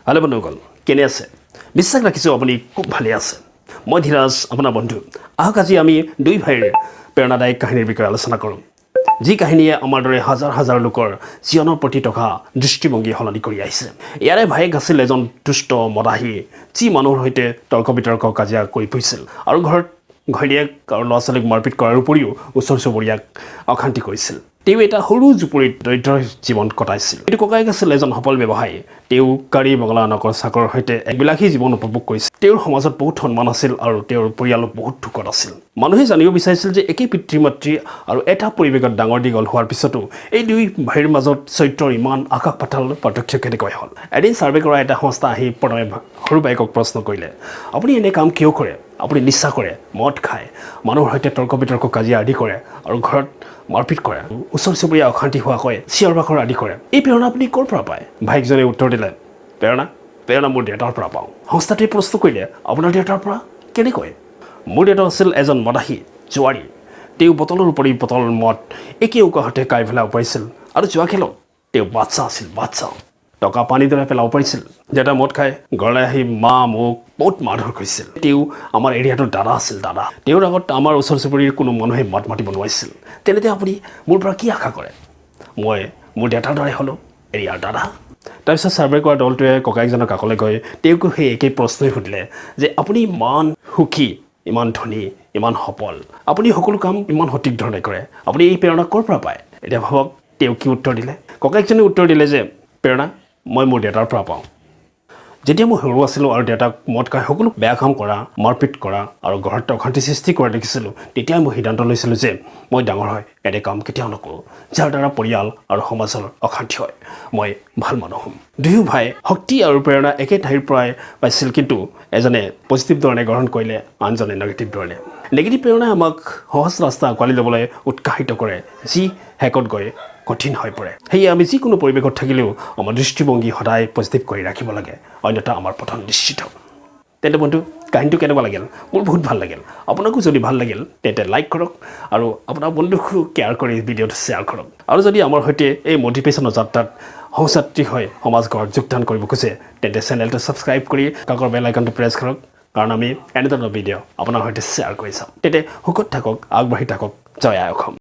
Hello' বন্ধুসকল, কেনে আছে? বিশ্বাস ৰাখিছোঁ আপুনি খুব ভালে আছে। মই ধীৰাজ, আপোনাৰ বন্ধু। আহক, আজি আমি দুই ভাইৰ প্ৰেৰণাদায়ক কাহিনীৰ বিষয়ে আলোচনা কৰোঁ, যি কাহিনীয়ে আমাৰ দৰে হাজাৰ হাজাৰ লোকৰ জীৱনৰ প্ৰতি থকা দৃষ্টিভংগী সলনি কৰি আহিছে। ইয়াৰে ভায়েক আছিল এজন দুষ্ট মদাহী, যি মানুহৰ সৈতে তৰ্ক বিতৰ্ক, কাজিয়া কৰি ফুৰিছিল আৰু ঘৰত ঘৈণীয়েক আৰু ল'ৰা ছোৱালীক মাৰপিট কৰাৰ উপৰিও ওচৰ চুবুৰীয়াক অশান্তি কৰিছিল। তেওঁ এটা সৰু জুপুৰিত দৰিদ্ৰ জীৱন কটাইছিল। কিন্তু ককায়েক আছিল এজন সফল ব্যৱসায়ী। তেওঁ গাড়ী, বঙলা, নকৰ চাকৰৰ সৈতে এক বিলাসী জীৱন উপভোগ কৰিছিল। তেওঁৰ সমাজত বহুত সন্মান আছিল আৰু তেওঁৰ পৰিয়ালো বহুত সুখত আছিল। মানুহে জানিব বিচাৰিছিল যে একেই পিতৃ মাতৃ আৰু এটা পৰিৱেশত ডাঙৰ দীঘল হোৱাৰ পিছতো এই দুই ভাইৰ মাজত চৰিত্ৰৰ ইমান আকাশ পাতাল পাৰ্থক্য কেনেকৈ হ'ল? এদিন ছাৰ্ভে কৰা এটা সংস্থা আহি প্ৰথমে সৰু বায়েকক প্ৰশ্ন কৰিলে, "আপুনি এনে কাম কিয় কৰে? আপুনি নিচা কৰে, মদ খায়, মানুহৰ সৈতে তৰ্ক বিতৰ্ক, কাজিয়া আদি কৰে আৰু ঘৰত মাৰপিট কৰে, ওচৰ চুবুৰীয়া অশান্তি হোৱাকৈ চিঞৰ বাখৰ আদি কৰে। এই প্ৰেৰণা আপুনি ক'ৰ পৰা পায়?" ভাইকজনে উত্তৰ দিলে, "প্ৰেৰণা? প্ৰেৰণা মোৰ দেউতাৰ পৰা পাওঁ।" সংস্থাটোৱে প্ৰশ্ন কৰিলে, "আপোনাৰ দেউতাৰ পৰা কেনেকৈ?" "মোৰ দেউতা আছিল এজন মদাহী জুৱাৰী। তেওঁ বটলৰ উপৰি বটল মদ একে উশাহতে খাই পেলাব পাৰিছিল আৰু জুৱা খেলত তেওঁ বাদশ্বাহ আছিল, বাদশ্বাহ। টকা পানী দৰে পেলাব পাৰিছিল। দেউতা মদ খাই ঘৰলৈ আহি মা, মোক বহুত মাৰধৰ কৰিছিল। তেওঁ আমাৰ এৰিয়াটোৰ দাদা আছিল, দাদা। তেওঁৰ আগত আমাৰ ওচৰ চুবুৰীৰ কোনো মানুহে মাত মাতিব নোৱাৰিছিল। তেনেতে আপুনি মোৰ পৰা কি আশা কৰে? মই মোৰ দেউতাৰ দৰে হ'লোঁ এৰিয়াৰ দাদা।" তাৰপিছত ছাৰ্ভে কৰা দলটোৱে ককায়েকজনৰ কাষলৈ গৈ তেওঁকো সেই একেই প্ৰশ্নই সুধিলে যে আপুনি ইমান সুখী, ইমান ধনী, ইমান সফল, আপুনি সকলো কাম ইমান সঠিক ধৰণে কৰে, আপুনি এই প্ৰেৰণা ক'ৰ পৰা পায়? এতিয়া ভাবক তেওঁ কি উত্তৰ দিলে। ককায়েকজনে উত্তৰ দিলে যে প্ৰেৰণা মই মোৰ দেউতাৰ পৰা পাওঁ। যেতিয়া মই সৰু আছিলোঁ আৰু দেউতাক মদ খাই সকলো বেয়া কাম কৰা, মাৰপিট কৰা আৰু ঘৰত অশান্তি সৃষ্টি কৰা দেখিছিলোঁ, তেতিয়াই মই সিদ্ধান্ত লৈছিলোঁ যে মই ডাঙৰ হৈ এনে কাম কেতিয়াও নকৰোঁ যাৰ দ্বাৰা পৰিয়াল আৰু সমাজৰ অশান্তি হয়। মই ভাল মানুহ হ'ম। দুয়ো ভাই শক্তি আৰু প্ৰেৰণা একে ঠাইৰ পৰাই পাইছিল, কিন্তু এজনে পজিটিভ ধৰণে গ্ৰহণ কৰিলে, আনজনে নেগেটিভ ধৰণে। নেগেটিভ প্ৰেৰণাই আমাক সহজ ৰাস্তা আঁকোৱালি ল'বলৈ উৎসাহিত কৰে, যি শেষত গৈ কঠিন হৈ পৰে। সেয়ে আমি যিকোনো পৰিৱেশত থাকিলেও আমাৰ দৃষ্টিভংগী সদায় পজিটিভ কৰি ৰাখিব লাগে, অন্যথা আমাৰ পতন নিশ্চিত। তেন্তে বন্ধু, কাহিনীটো কেনেকুৱা লাগিল? মোৰ বহুত ভাল লাগিল। আপোনাকো যদি ভাল লাগিল, তেন্তে লাইক কৰক আৰু আপোনাৰ বন্ধুকো কেয়াৰ কৰি ভিডিঅ'টো শ্বেয়াৰ কৰক। আৰু যদি আমাৰ সৈতে এই মটিভেশ্যনৰ যাত্ৰাত সহযাত্ৰী হৈ সমাজ গঢ়ত যোগদান কৰিব খোজে, তেন্তে চেনেলটো ছাবস্ক্ৰাইব কৰি কাষৰ বেল আইকনটো প্ৰেছ কৰক, কাৰণ আমি এনেধৰণৰ ভিডিঅ' আপোনাৰ সৈতে শ্বেয়াৰ কৰি যাম। তেন্তে সুখত থাকক, আগবাঢ়ি থাকক। জয় আই অসম।